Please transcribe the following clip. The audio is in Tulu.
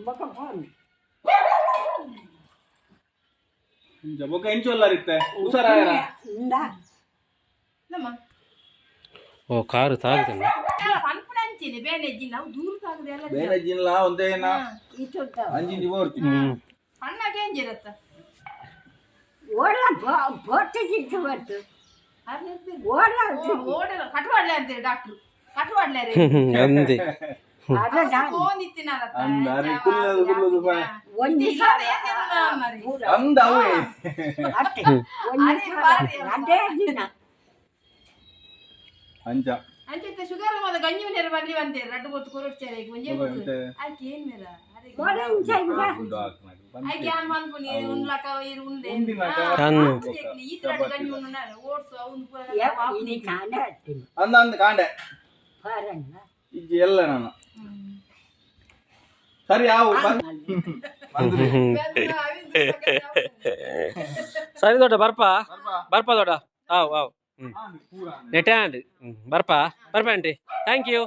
ಬೊಕ ಫೋನ್. ಇಂಚ ಬೊಕ ಎಂಚ ಉಲ್ಲಾರಿತ್ತೆ ಹುಷಾರಾಯರ? ಇಂದಾ. ನಮ್ಮ ಓ ಕಾರು ತಾಗುತ್ತಲ್ಲ. ಪನ್ಪುನಂಚಿನಿ ಬೇನೆ ಇಜ್ಜಿನ ಅವು ದೂರ ತಾಗದೆ ಎಲ್ಲ. ಬೇನೆ ಜಿನ್ಲ ಒಂದೇನ. ಇತ್ತುಂಟ. ಅಂಜಿಂಜಿ ಬೋರ್ತಿ. ಪಣ್ಣಗೆ ಎಂಜಿರತ್ತ? ಓಡ್ಲ ಬೋಟ್ ಸಿಕ್ತು ಬಂತು ಓಡ್ಲ. ಓಡಲ್ಲ, ಕಟುವಾಡ್ಲೆ ಅಂತೀರಿ ಡಾಕ್ಟ್ರು, ಕಟುವಾಡ್ಲೆ. ಅಂದೆ. ಅದ ನಾನು ಫೋನ್ ಇತ್ತಿನಾರತ್ತ. ಅಂದ ಅರೆ ಕುಲ್ಲದು ಕುಲ್ಲದು ಬಾಯ್. ಒಂಜಿ ಅಂದ ಅವೇ. ಅಷ್ಟೇ, ಒಂಜಿ ಅದೇ ದಿನ. ಅಂಚ. ಅಂಚಿತ್ತ ಶುಗರ್ ಮದ ಗಂಜಿ ನೇರ ಬರ್ಲಿ ಅಂತೀರಿ, ರಡ್ಡು ಬೊತ್ತು ಕೊರೊಡ್ಚಾರೆ ಈಗ ಒಂಜೇ. ಬೊಕ ಎಂತೆ? ಆಯ್ಕೆ ಏನ್ ಮೇರ? ಓಡ ಇಂಚ ಇಂಚ. ಆಯ್ಕೆ ಯಾನ್ ಮನ್ಪುನಿ ಉಣ್ಲಕ ಇರು ಉಂಡೆ. ಉಂಡಿನಾಕ. ಅನ್ನು. ಈ ರಡ್ಡು ಗಂಜಿ ಉಣ್ಣು ಓಡ್ಸು ಅವ್ನು ಪೂರ. ಇನಿ ಕಾಂಡೆ ಹತ್ತೀನಿ. ಅಂದ ಅಂದ ಕಾಂಡೆ. ಫಾರನ್ನ. ಇಜ್ಜಿ ಎಲ್ಲ ನಾನು ಸರಿ ಆವು ಬಂದ್ರಿ. ಸರಿ ದೊಡ್ಡ, ಬರ್ಪ ಬರ್ಪ ದೊಡ್ಡ, ಆವ್ ಆವ್. ಹ್ಞೂ. ಪೂರ. ನೆಟ್ಯಾಂಡ್ ಬರ್ಪ ಬರ್ಪ ಆಂಟಿ, thank you.